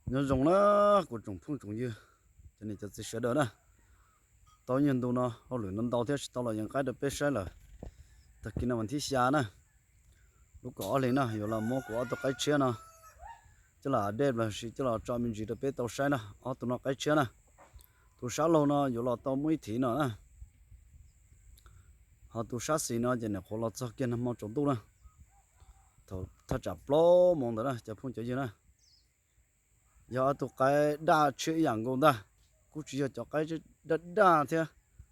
Nyob zoo na kuv tsoom phooj tsoom ywg, cov niam cov txiv sawv daws na. Tau ib nyuag ntu no hauj lwm no ntau thiab tsis tau los yees qaib rau peb saib lawm. Tag kis no vas thib xya na, lub kaum ob hlis na yuav los muab kuv ob tug qaib tshiab no coj los update los sis coj los tso me ntsis rau peb tau saib na. Ob tug no qaib tshiab na, tus sab laug no yuav los tau muaj ib thim no na, ho tus sab xis no ces nyuam qhuav los txog kiag nag hmo tsaus ntuj na, thaum thaj tsam plaub moos ntawd na cov phooj cov ywg na. Yog ob tug qaib daj tshiab ib yam nkaus ntag, kuj tsis yog cov qaib daj daj thiab,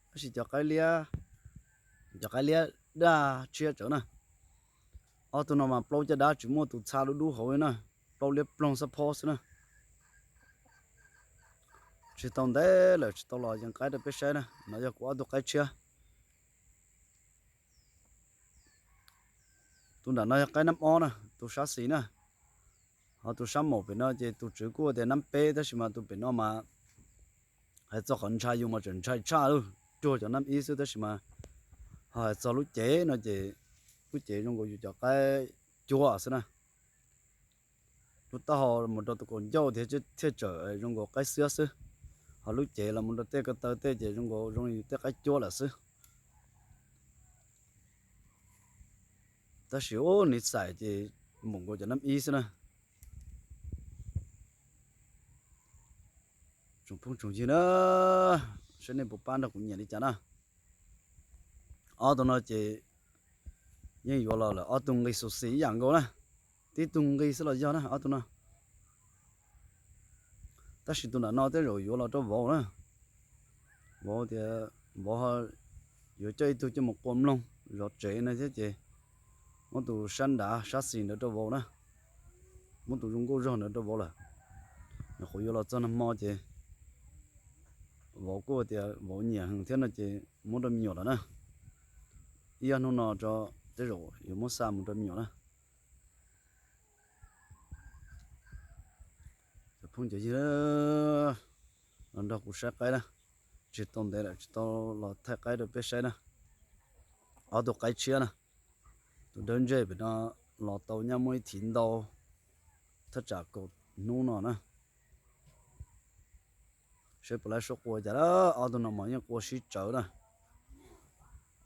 tab sis cov qaib liab, cov qaib liab daj tshiab tsawv na. Ob tug no mas plaub caj dab tsis muaj tus txha dub dub hauv li na, plaub liab ploog xab phob xwb na. Tsis tau ntev lawm tsis tau los yees qaib rau peb saib na. No yog kuv ob tug qaib tshiab. Tus nram no yog qaib nab ob na, tus sab xis na. Ho tus sab maum pem no ces tus tswv kuj tias nab peb tab sis mas tus pem no mas hais txog qhov ntshai yus mas tseem ntshai tshaj lawm, cuag cov nab ib xwb tab sis mas ho hais txog lub cev no ces lub cev zoo nkaus yus cov qaib cuab xwb na. Lub taub hau mus rau tus kaum ncauj thiaj, thiaj tseem zoo nkaus qaib xiab xwb, ho lub cev los mus rau tej ko taw tej ces zoo nkaus zoo li tej qaib cuab lawm xwb. Tab sis ub, niv xais ces npaum nkaus cov nab ib xwb na. Tsoom phooj tsoom ywg na, saib nej puas pab nrog kuv nyiam li cas na. Ob tug no ces yeej yuav los lawm, ob tug nqi xus xis ib yam nkaus na, tib tug nqi xwb los yog na ob tug no. Tab sis tus nram no tej zaum yuav los rau vauv na, vauv tias vauv yuav coj ib tug coj mus qua mloog zov tsev no thiab ces muab tus sab nrad sab xis ntawd rau vauv na, muab tus zoo nkauj zog ntawd rau vauv lawm. Nyuam qhuav yuav los txog nag hmo ces vauv kuj tias vauv nyiam heev thiab no ces muab rau me nyuam lawm na. Ib ob hnub no tso tej zaum yuav muab xa mus rau me nyuam na. Cov phooj cov ywg los nrog kuv saib qaib na, tsis tau ntev lawm tsis tau los thaij qaib rau peb saib na. Ob tug qaib tshiab na, tus dawb ntseg pem no los tau nyaj muaj ib thiv ntau, thaj tsam kaum hnub no na. Saib puas laib suab qua cas, ob tug no mas yeej qua sib tsawv na.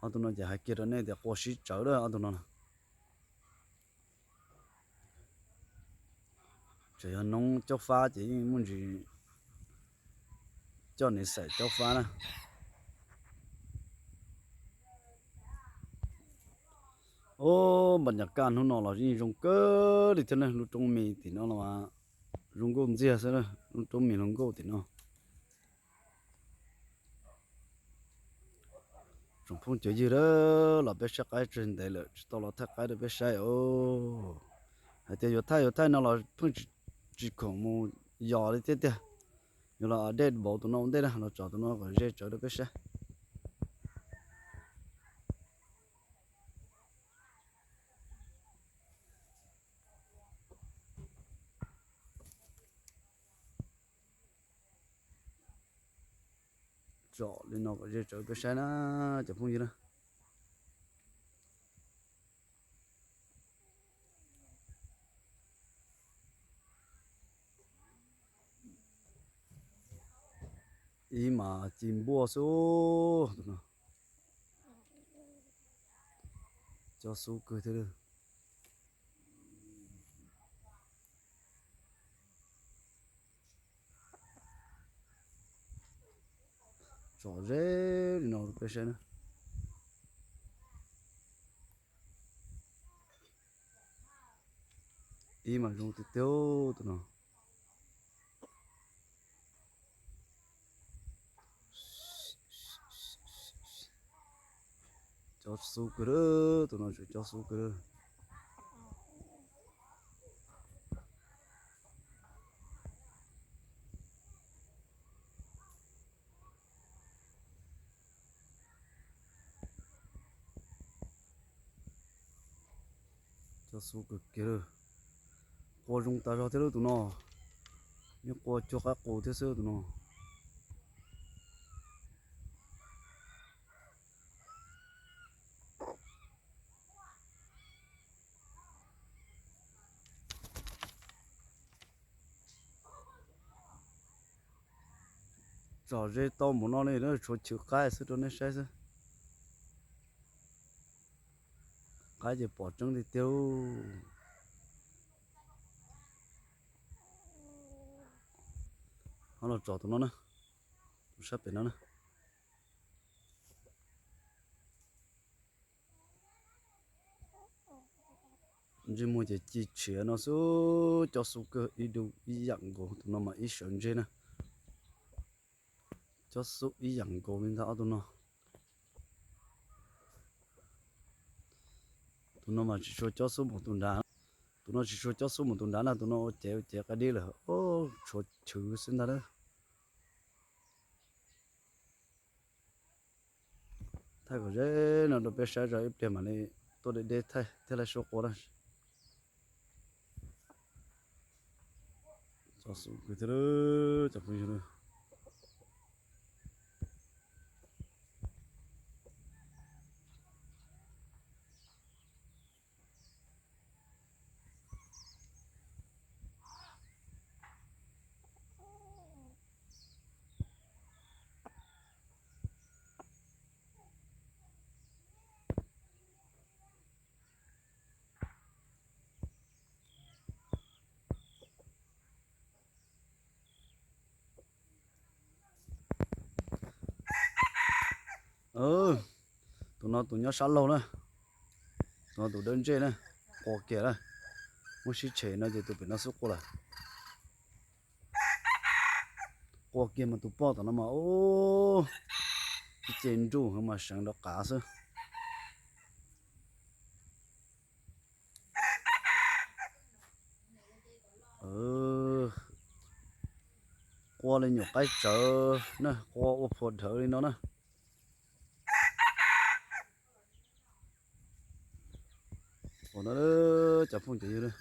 Ob tug no ces hais kiag rau nej tias qua sib tsawv lawm ob tug no. Tseem yog noob caub fab ces yeej muaj ntsis coj niv xaim caub fab na. Ub, npam nyas kaj hnub no los yeej zoo kawg li thiab ne, lub roob mis tim no los zoo nkauj ntxiag xwb, lub roob mis hluas nkauj tim no. Tsoom phooj cov ywg, los peb saib qaib tseg ntev lawm tsis tau los thaij qaib rau peb saib os. Hais tias yuav thaij yuav thaij no los pheej tsis khoom mus yos li thiab tiag. Yuav los update vauv tus no ua ntej na, los tso tus no kom ze tsawv rau peb saib. Tsom li no kom ze tsawv peb saib na, cov phooj ywg na. Ib mas ci npuaj xwb, tus no cov xub kawg thiab. Tsom ze li no peb saib na. Ib mas zoo tiag tiag tus no. Cov xub kawg, tus no tseem cov xub kawg. Cov xub kawg kiag, qua zoo tas zog thiab lub tus no, yeej qua cuag qaib qus thiab xwb tus no. Tsom ze tau npaum no li, tshuav chwv qaib xwb rau nej saib xwb. Qaib ces pom tseeb tiag tiag. Ho los tsom tus no na, tus sab pem no na. Ntsej muag ces ci tshiav no xwb, cob xub kawg ib dub ib yam nkaus, tus no mas ib sawv ntseg na. Cob xub ib yam nkaus li ntag ob tug no. Tus no mas tsis tshua cob xub npaum tus nrad. Tus no tsis tshua cob xub npaum tus nrad na, tus no ua cev ua cev qaib dib lawm, tshuav chwv xwb ntag na. Thaij kom ze no rau peb saib, ib pliag mam li tuaj deb deb thaij thiab laib suab qua na. Tso xum kawg thiab cov phooj ywg. Tus no tus nyob sab laug na, tus no tus dawb ntsej na, qua kiag na. Muab sib tshem no ces tus pem no xub qua lawm. Qua kiag mas tus poj tom no mas ub, ib ce nruj heev mas seev nrov qav xwb. Qua li nyuam qaib tsawv na, qua ua phuam dhawv li no na. Ua no cov phooj cov ywg,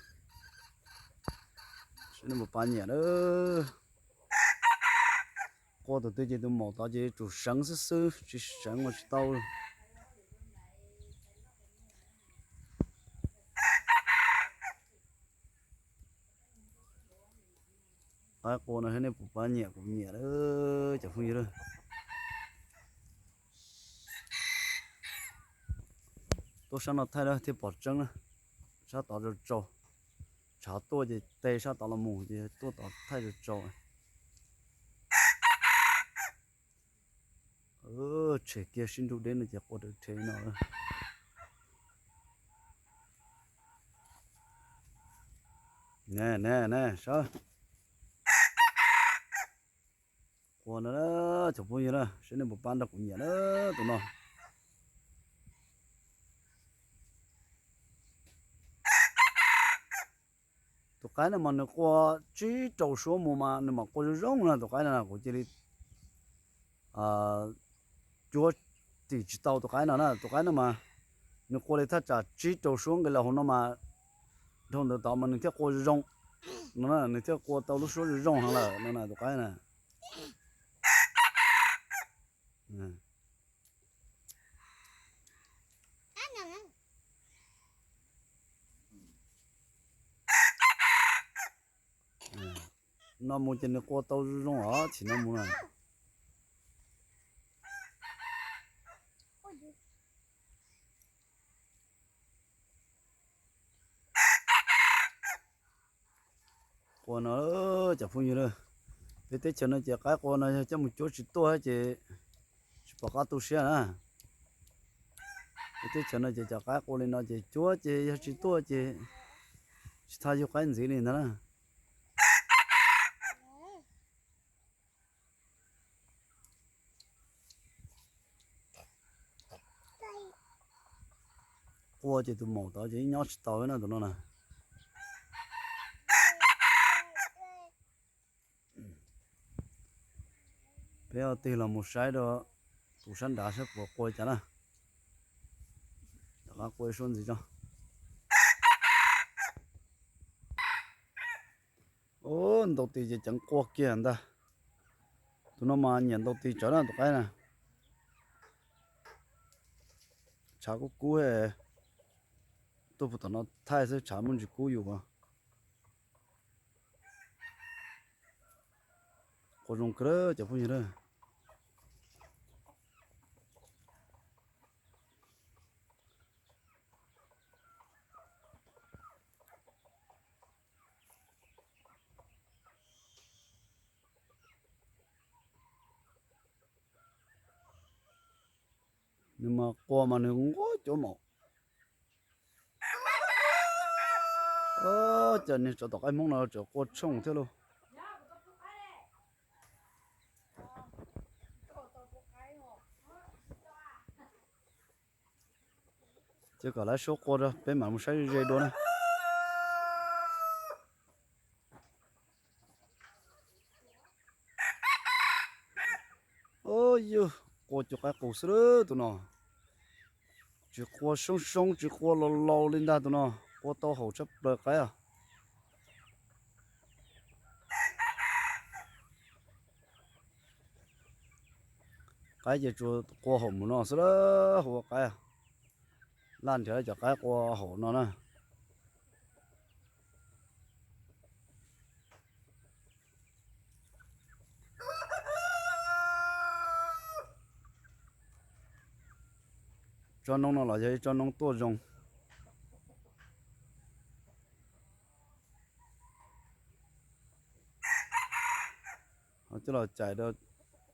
seb nej puas pab nyiam na. Qua tus twg ces tus maum tod ces tsum seev xwb xwb, tsis seev ua tsis tau. Qaib qua no nej puas pab nyiam, kuv nyiam lawm cov phooj ywg. Tuaj sab no thaij na thiaj pom tseeb na. Sab tod tsau tsau, tshav tuaj ces teg sab tod los mus ces tuaj tod thaij tsau tsau. Tshem kiag sib nrug deb no ces qua raws rhe no. Ne ne ne, sab qua no cov phooj ywg na, seb nej puas pab nrog kuv nyiam na tus no. Tus qaib no mas nws qua tsib rau suab mus mas nws mam qua zoo zoo na. Tus qaib no kuv cia li cuab tim tsis tau tus qaib no na. Tus qaib no mas nws qua li thaj tsam tsib rau suab nqis los hauv no mas dhau ntawd tod mas nws thiaj qua zoo zoo no, nws thiaj qua tau lub suab zoo zoo heev lawm no na tus qaib na. No mus ces nws qua tau zoo zoo os, chim no mus na. Qua no cov phooj ywg, peb teb chaws no ces qaib qua no yog coj mus cuab tsis tuaj ces tsis pom qab tu siab na. Peb teb chaws no ces cov qaib qua li no ces cuab ces yog tsis tuaj ces tsis tau yug qaib ntxiv li ntag na. Qua ces tus maum tod ces nyob tsis tau na tus no na. Peb tig los mus saib rau tus sab nrad saib puas qua cas na. Rov qab qua ib suab ntxiv tso. Ub, ntaus tis ces ceev qua kiag ntag. Tus no mas nyiam ntaus tis tsawv na tus qaib na. Tshav kub kub, tuaj puag tom no thaij xwb tshav muaj ntsis kub yus. Qua zoo kawg cov phooj ywg na. Nws mas qua mas nws nquag cuav mom. Cas niag tsov tom qaib Hmoob no tseem qua tshooj thiab lauj. Ces kom lawv suab qua rau peb mam mus saib ze dua na. Yog qua cuag qaib qus xwb tus no. Tsis qua soob soob, tsis qua laus laus li ntag tus no. Qua tau haum tshaj plaws qaib os. Qaib ces tsuas qua haum mus no xwb, hu ua qaib. Laj nrhiav cov qaib qua haum no na. Tsob noob no los yog ib tsob noob tuaj zoo. Ho coj los cais rau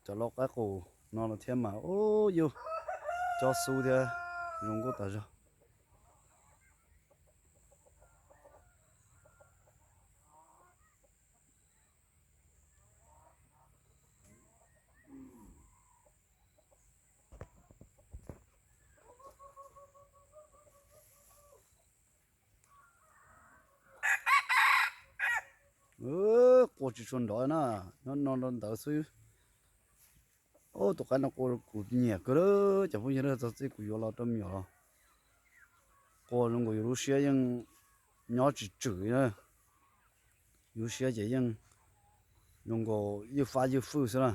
cov lau qaib qus no los thiab mas ub yus cob xub thiab zoo nkauj tas zog. Qua tsis tshua nrov na, nyob no rau ntawd xwb. Tus qaib no qua kuv nyiam kawg, cov phooj ywg, txog txij kuv yuav los rau me nyuam los qua zoo nkaus yus lub siab yeej nyob tsis tswm na. Yus lub siab ces yeej zoo nkaus ywj fab ywj fwj xwb na.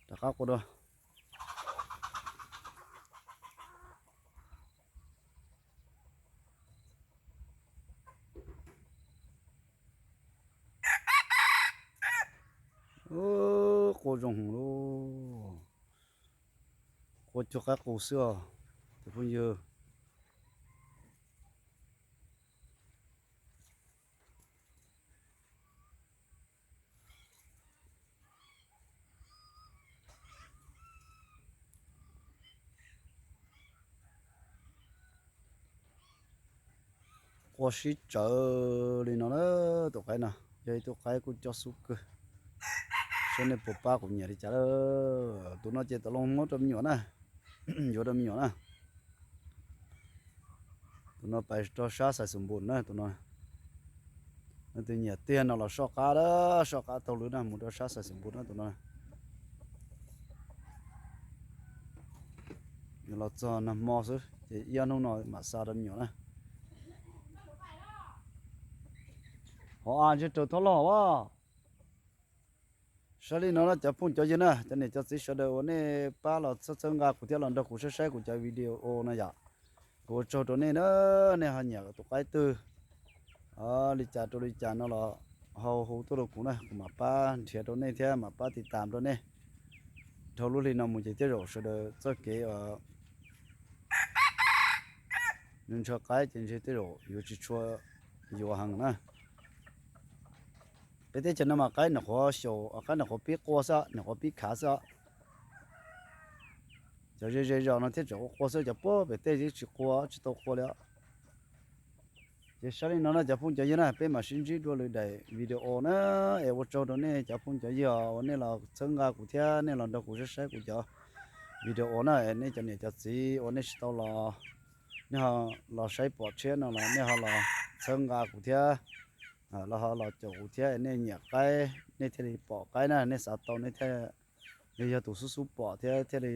Rov qab qua dua. Qua zoo heev lauj. Qua cuag qaib qus xwb os, cov phooj ywg. Qua sib tsawv li no na, tus qaib no yog ib tug qaib kuj cob xub kawg. Saib nej puas pab kuv nyiam li cas lawm. Tus no ces tau los muab rau me nyuam na, yuav rau me nyuam na. Tus no pais rau sab Xais Xus Npus na, tus no. Leej twg nyiam tiag no los soj qab, soj qab taug lw na, mus rau sab Xais Xus Npus na tus no. Yuav los txog nag hmo xwb ces ib ob hnub no mam xa rau me nyuam na. Hov a, ntshe raug thob loj as. Saib li no na cov phooj cov ywg na, cov niam cov txiv sawv daws uas nej pab los txhawb txhawb nqa kuv thiab los nrog kuv saib saib kuv cov video no yom. Kuv ua tsaug rau nej na, nej ho nyiam tus qaib twg li cas rau li cas no los ho hu tuaj rau kuv na, kuv mam pab nrhiav rau nej thiab mam pab tiv tam rau nej. Dhau lub hli no mus ces tej zaum sawv daws txoj kev ntshaw qaib ces ntshe tej zaum yuav tsis tshua yuav heev na. Peb teb chaws no mas qaib nyuam qhuav xyaum, qaib nyuam qhuav pib qua xwb, nyuam qhuav pib khav xwb. Cov ze ze zos no thiaj tseem ua qua xwb, cov puag pem tej twb tsis qua, tsis tau qua li os. Ces saib li no na cov phooj cov ywg na, peb mam sib ntsib dua lwm daim video na. Es ua tsaug rau nej cov phooj cov ywg uas nej los txhawb nqa kuv thiab nej los nrog kuv saib saib kuv cov video na. Nej cov niam cov txiv uas nej tsis tau los, nej ho los saib pom tshiab no los nej ho los txhawb nqa kuv thiab, los ho los caum kuv thiab. Nej nyiam qaib nej thiaj li pom qaib na, nej xav tau nej thiaj li yog tus xub xub pom thiab thiaj li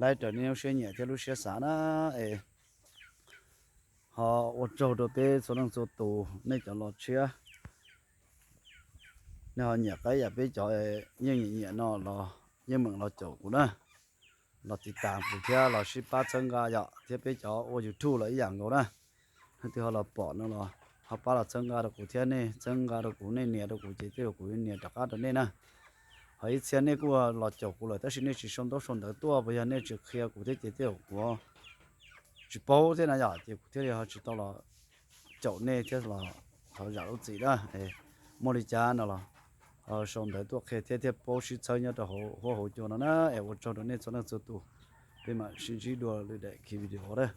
laib raws nej lub siab nyiam thiab lub siab xav na. Es ho ua tsaug rau peb txhua leej txhua tus nej cov los tshiab. Nej ho nyiam qaib yam peb cov yeej nyiam nyiam no los yeej meem los caum kuv na, los tiv tam kuv thiab los sib pab txhawb nqa yom, thiab peb cov ua YouTube los ib yam nkaus na. Leej twg ho los pom no los ho pab los txhawb nqa rau kuv thiab, nej txhawb nqa rau kuv, nej nias rau kuv ces tej zaum kuv nias rov qab rau nej na. Ho ib txhia nej kuj los caum kuv lawm tab sis nej tsis sau ntaub sau ntawv tuaj, puas yog nej tsis qhia kuv thiab ces tej zaum kuv tsis paub thiab na yom, ces kuv thiaj li ho tsis tau los caum nej thiab los thov zam lub txim na. Muaj li cas no los sau ntawv tuaj qhia thiab thiaj paub sib txhawb nyob rau hauv huab hauv cua no na. Es ua tsaug rau nej txhua leej txhua tus, peb mam sib ntsib dua lwm daim video na.